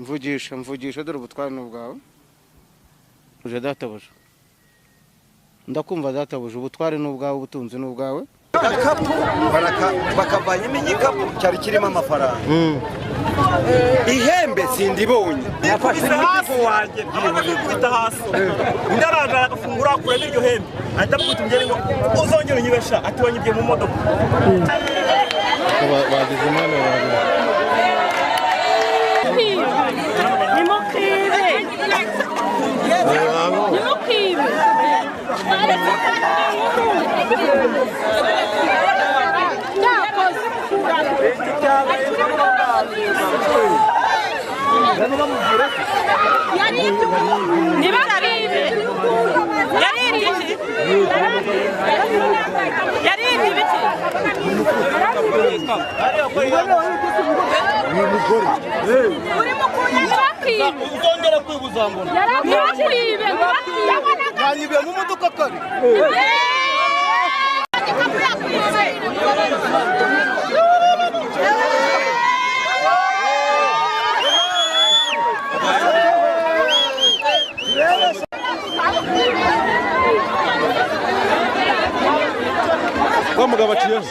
Mvugisha, mvugisha, dore ubutware ni ubwawe. Uje databuja, ndakumva databuja, ubutware ni ubwawe, ubutunzi ni ubwawe. Agakapu bakavanyemo igikapu cyari kirimo amafaranga. Ihembe sindibonye. Yafashe hasi wanjye kwikubita hasi, undi araje aragafungura akuramo iryo hembe, ahita amukubita umugeri ngo uzongere unyibesha, ati wanyibye mu modoka. Bagize imana Nimukibe, nimukibe. Uzongera kwibuzambona yanyibiye mu modoka kare. Wa mugabo aciyeho.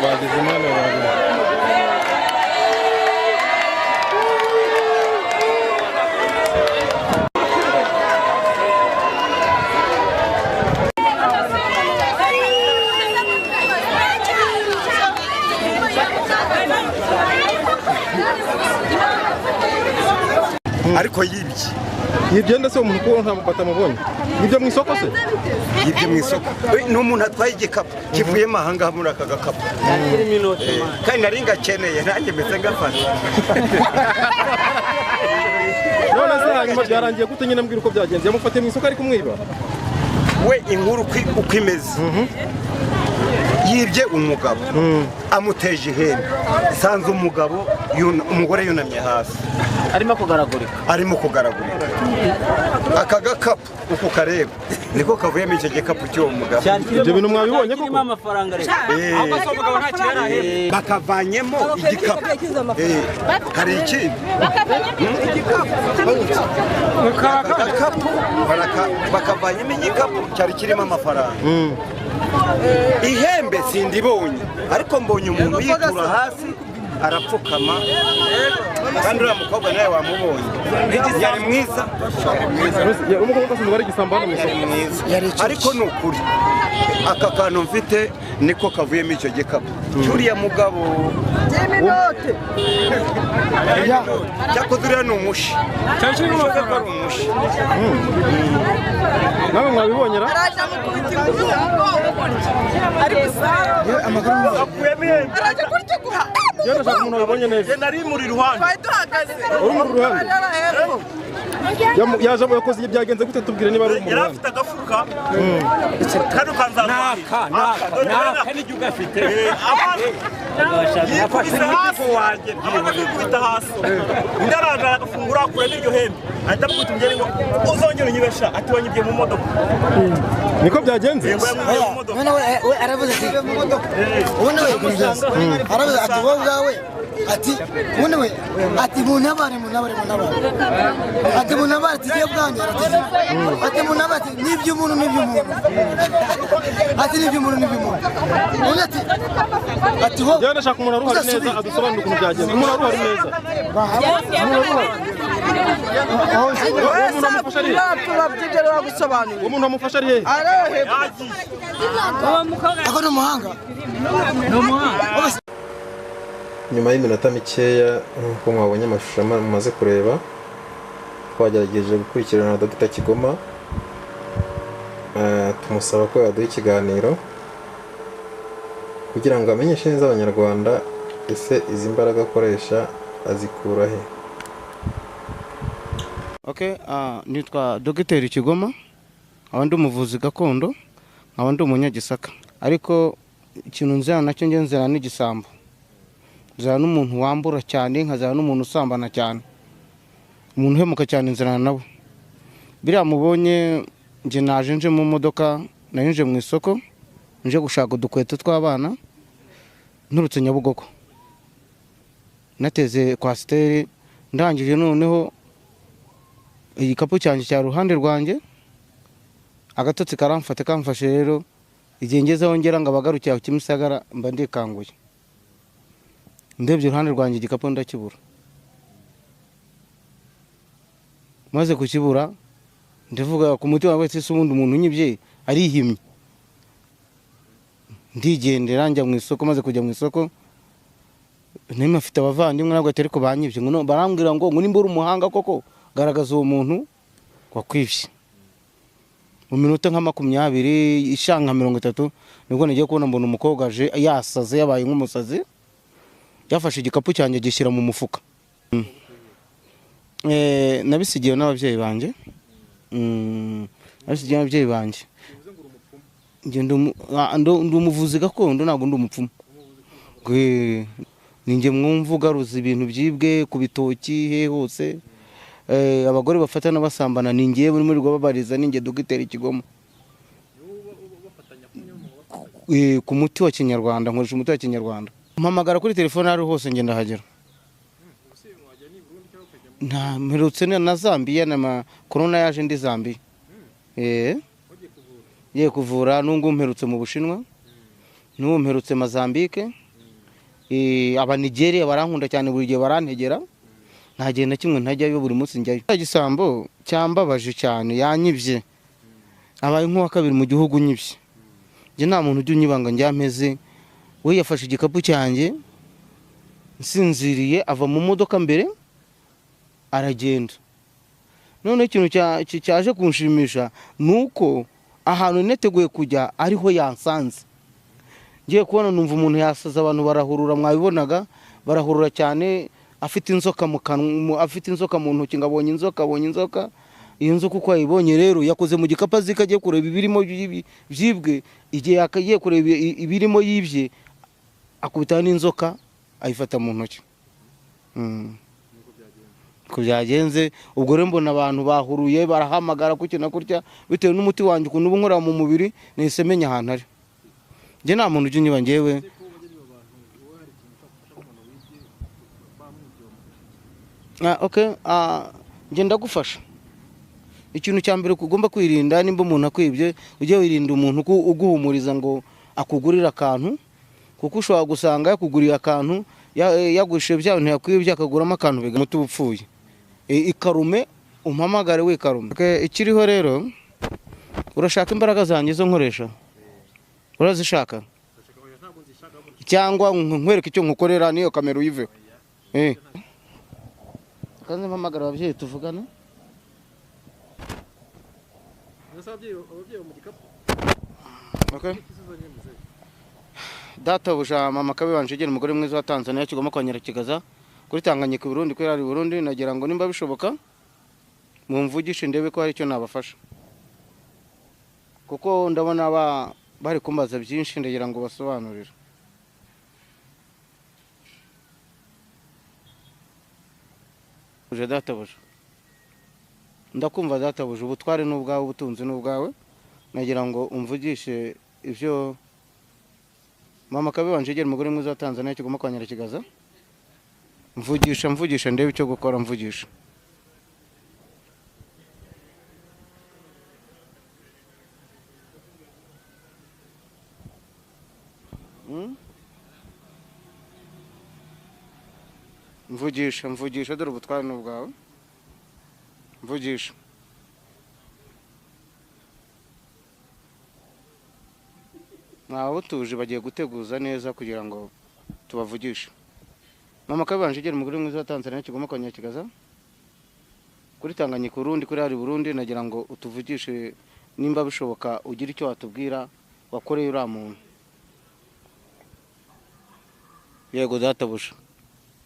Bagize imana. Ariko yibye. Yibye ndetse umuntu ko nta mupata mubonye. Yibye mu isoko se? Yibye mu isoko. Ni umuntu atwaye igikapu kivuyemo aha muri aka gakapu. Kandi nari ngakeneye nanjye meze ngafashe. None se hanyuma byarangiye gute nyine mbwira uko byagenze? Yamufatiye mu isoko ari kumwiba? We inkuru uko imeze. Yibye umugabo amuteje ihembe, sanze umugabo umugore yunamye hasi arimo kugaragurika, arimo kugaragurika. Aka gakapu uko kareba niko kavuyemo icyo gikapu cy'uwo mugabo. Ibyo bintu mwabibonye koko? Bakavanyemo igikapu. Hari ikindi agakapu bakavanyemo igikapu cyari kirimo amafaranga. Ihembe sindibonye, ariko mbonye umuntu yitura hasi arapfukama, kandi uriya mukobwa nawe wamubonye yari mwiza. Umukobwa asanzwe ari igisambo hano mu isoko. Ariko ni ukuri aka kantu mfite niko kavuyemo icyo gikapu cy'uriya mugabo. Cyakoze uriya ni umushi. Nawe mwabibonye ra? Ndashaka umuntu wabibonye neza. Nari muri ruhande. Uri muri ruhande? Yaje yakoze byagenze gute? Tubwire niba ari umuntu. Yari afite agafuka kano kanzarwaka naka n'ijya ugafite. Yikubise hasi wanjye kwikubita hasi, undi araje aragafungura akuramo iryo hembe, ahita amukubita umugeri ngo uzongere unyibesha, ati wanyibye mu modoka. Niko byagenze? None we aravuze ati ubundi we aravuze ati wowe ubwawe ati ubundi we ati muntabare muntabare muntabare ati muntabare ati giye bwanjye ati muntabare ati n'iby'umuntu n'iby'umuntu ati n'iby'umuntu n'iby'umuntu ubundi ati ati wowe. Njyewe ndashaka umuntu aruhari neza adusobanurire ukuntu byagenze. Umuntu aruhari neza. Umuntu amufasha ari hehe? Ako ni umuhanga. Nyuma y'iminota mikeya nk'uko mwabonye amashusho mumaze kureba, twagerageje gukurikirana Dr Kigoma, tumusaba ko yaduha ikiganiro kugira ngo amenyeshe neza Abanyarwanda ese izi mbaraga akoresha azikura he. Okay, nitwa Dr Kigoma, nkaba ndi umuvuzi gakondo, nkaba ndi umunyagisaka, ariko Ikintu nzirana nacyo njye nzirana n'igisambo, nzirana n'umuntu wambura cyane, nkazirana n'umuntu usambana cyane, umuntu uhemuka cyane nzirana nawe. Biriya mubonye njye naje nje mu modoka, nari nje mu isoko nje gushaka udukweto tw'abana, nturutse Nyabugogo nateze kwasiteri, ndangije noneho igikapu cyanjye cya ruhande rwanjye agatotsi karamfata, kamfashe rero igihe ngezeho ngera ngo abagarukira ku Kimisagara mba ndikanguye, ndebye iruhande rwanjye igikapu ndakibura. Maze kukibura ndavuga ku mutima wese, se ubundi umuntu unyibye arihimye. Ndigendera njya mu isoko, maze kujya mu isoko nari mfite abavandimwe ntabwo atari ko banyibye, ngo barambwira ngo nimba uri umuhanga koko garagaza uwo muntu wakwibye. Mu minota nka 20 ishanga 30 nibwo nagiye kubona mbona umukobwa aje yasaze, yabaye nk'umusazi, yafashe igikapu cyanjye gishyira mu mufuka. Nabisigiwe n'ababyeyi banjye. Nabisigiwe n'ababyeyi banjye. Njye ndi umuvuzi gakondo, ntabwo ndi umupfumu. Ninjye mwumva ugaruza ibintu byibwe ku bitoki he hose. Abagore bafatana basambana ni ngiye muri muri babariza, ninjye dogiteri Kigoma. Ku muti wa Kinyarwanda, nkoresha umuti wa Kinyarwanda. Mpamagara kuri telefone ari hose ngenda hagera. Nta mperutse na Zambia, na corona yaje ndi Zambia. Ye kuvura nungu mperutse mu Bushinwa, n'ubu mperutse Mozambique. Aba Nigeria barankunda cyane, buri gihe barantegera. Nta gihe na kimwe ntajyayo, buri munsi njyayo. Igisambo cyambabaje cyane, yanyibye, abaye nk'uwa kabiri mu gihugu nyibye. Njye nta muntu ujya unyibanga njya mpeze. We yafashe igikapu cyanjye nsinziriye, ava mu modoka mbere aragenda. None ikintu cyaje kunshimisha nuko ahantu neteguye kujya ariho yansanze. Ngiye kubona numva umuntu yasaza, abantu barahurura, mwabibonaga barahurura cyane, afite inzoka mu kanwa, afite inzoka mu ntoki, ngabonye inzoka, abonye inzoka. Iyo nzoka uko ayibonye rero yakoze mu gikapu azika agiye kureba ibirimo byibwe. Igihe yakagiye kureba ibirimo yibye, akubita n'inzoka ayifata mu ntoki. Ko byagenze ubwo rero mbona abantu bahuruye barahamagara kuki na kurya, bitewe n'umuti wanjye ukuntu uba nkora mu mubiri, nahise menya ahantu ari. Njye nta muntu ujya unyiba njyewe. Okay, njye ndagufasha. Ikintu cya mbere ugomba kwirinda, nimba umuntu akwibye ujye wirinda umuntu uguhumuriza ngo akugurire akantu, kuko ushobora gusanga yakuguriye akantu, yagushe bya bintu yakwibye akaguramo akantu bigamuta ubupfuye. Ikarume umpamagare wikarume. Ikiriho rero, urashaka imbaraga zanjye zo nkoresha? Urazishaka? Cyangwa nkwereke icyo nkukorera niyo kamera uyiveho? Kandi mpamagara ababyeyi tuvugana. Okay. Databuja mama Kabibanje ugera umugore mwiza wa Tanzania Kigoma kwa Nyirakigaza kuri Tanganyika Burundi kuri ari Burundi, nagira ngo nimba bishoboka mumvugishe ndebe ko hari icyo nabafasha, kuko ndabona bari kumbaza byinshi, ndagira ngo basobanurire. Databuja ndakumva databuja, ubutware n'ubwawe, ubutunzi n'ubwawe, nagira ngo umvugishe ibyo mama Kabibanje ugera umugore mwiza wa Tanzania Kigoma kwa Nyirakigaza. Mvugisha mvugisha ndebe icyo gukora, mvugisha. Mvugisha mvugisha, dore ubutware n'ubwawe, mvugisha. Mwaba butuje bagiye guteguza neza kugira ngo tubavugishe. Mama Kabibanje ugera umugore mwiza wa Tanzania Kigoma kwa Nyirakigaza kuri Tanganyika Burundi kuri ari Burundi, nagira ngo utuvugishe nimba bishoboka ugire icyo watubwira wakoreye uriya muntu. Yego databuja,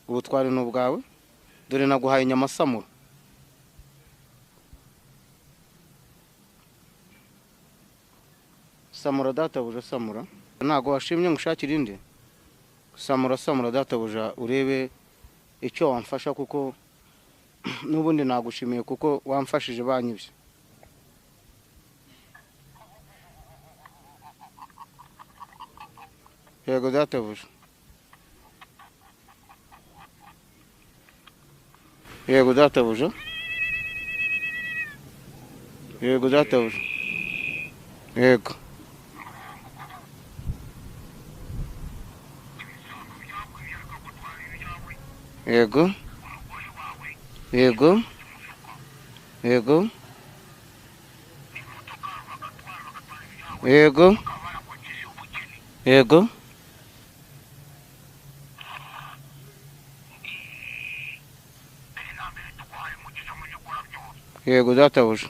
ubutware n'ubwawe, dore naguhaye inyama samura. Samura databuja, samura. Ntabwo washimye ngo ushakire indi? Samura samura databuja, urebe icyo wamfasha, kuko n'ubundi nagushimiye kuko wamfashije banyibye. Yego databuja. Yego databuja. Yego databuja. Yego. Yego. Yego. Yego. Yego. Yego. Yego databuja.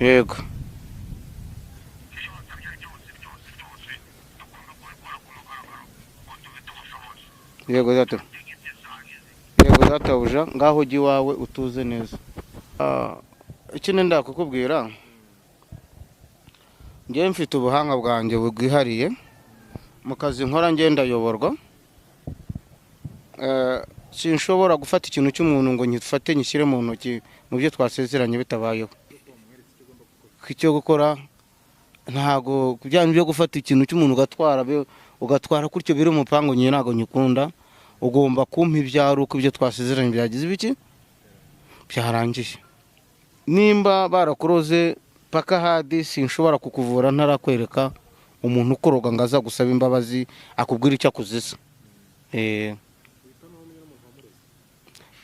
Yego. Yego data. Yego databuja, ngaho ujya iwawe utuze neza. Ikindi ndakukubwira, njyewe mfite ubuhanga bwanjye bwihariye mu kazi nkora, njye ndayoborwa. Sinshobora gufata ikintu cy'umuntu ngo nyifate nyishyire mu ntoki mu byo twasezeranye bitabayeho. Icyo gukora ntago kubyanyu byo gufata ikintu cy'umuntu ugatwara ugatwara gutyo biri umupango, nyine ntago nyikunda. Ugomba kumpa ibyaro uko ibyo twasezeranye byagize ibiki byarangiye. Nimba barakuroze paka hadi, sinshobora kukuvura ntarakwereka umuntu ukoroga ngo aza gusaba imbabazi akubwira icyo akuzisa.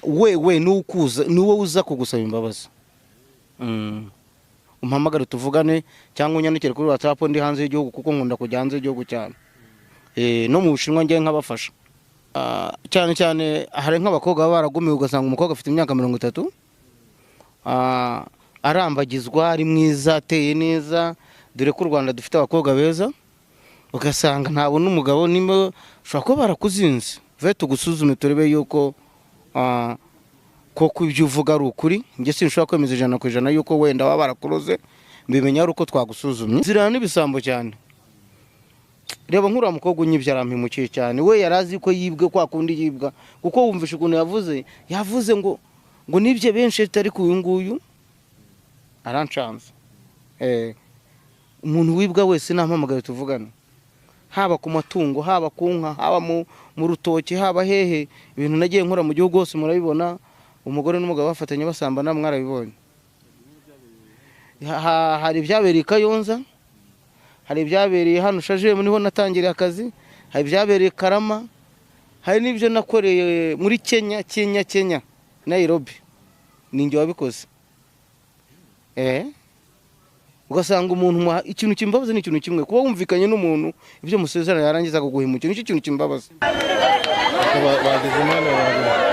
We nukuza niwe uza kugusaba imbabazi. Umpamagare tuvugane cyangwa unyandikire kuri WhatsApp, ndi hanze y'igihugu kuko nkunda kujya hanze y'igihugu cyane. No mu Bushinwa ngiye nkabafasha. Cyane cyane hari nk'abakobwa baba baragumiwe, ugasanga umukobwa afite imyaka 30, arambagizwa, ari mwiza, ateye neza, dore ko u Rwanda dufite abakobwa beza, ugasanga ntabona umugabo. Nimba ushobora kuba barakuzinze, ve tugusuzume turebe yuko koko ibyo uvuga ari ukuri. Njye sinshobora kwemeza 100% yuko wenda waba barakuroze, mbimenya ari uko twagusuzumye. Zirana n'ibisambo cyane. Reba nk'uriya mukobwa unyibye arampimukiye cyane. We yari azi ko yibwe kwa kundi yibwa, kuko wumvishe ukuntu yavuze ngo nibye benshi ariko uyu nguyu arancanze. Umuntu wibwa wese nampamagaye tuvugana, haba ku matungo, haba ku nka, haba mu rutoki, haba hehe. Ibintu nagiye nkora mu gihugu hose murabibona, umugore n'umugabo bafatanye basambana mwarabibonye. Hari ibyabereye i Kayonza, hari ibyabereye hano Shajemu niho natangiriye akazi, hari ibyabereye Karama, hari n'ibyo nakoreye muri Kenya, Kenya, Nairobi, ninjye wabikoze. Ugasanga umuntu ikintu kimbabaza ni ikintu kimwe, kuba wumvikanye n'umuntu ibyo musezerana yarangiza kuguhemukira, nicyo kintu kimbabaza. Bageze hano.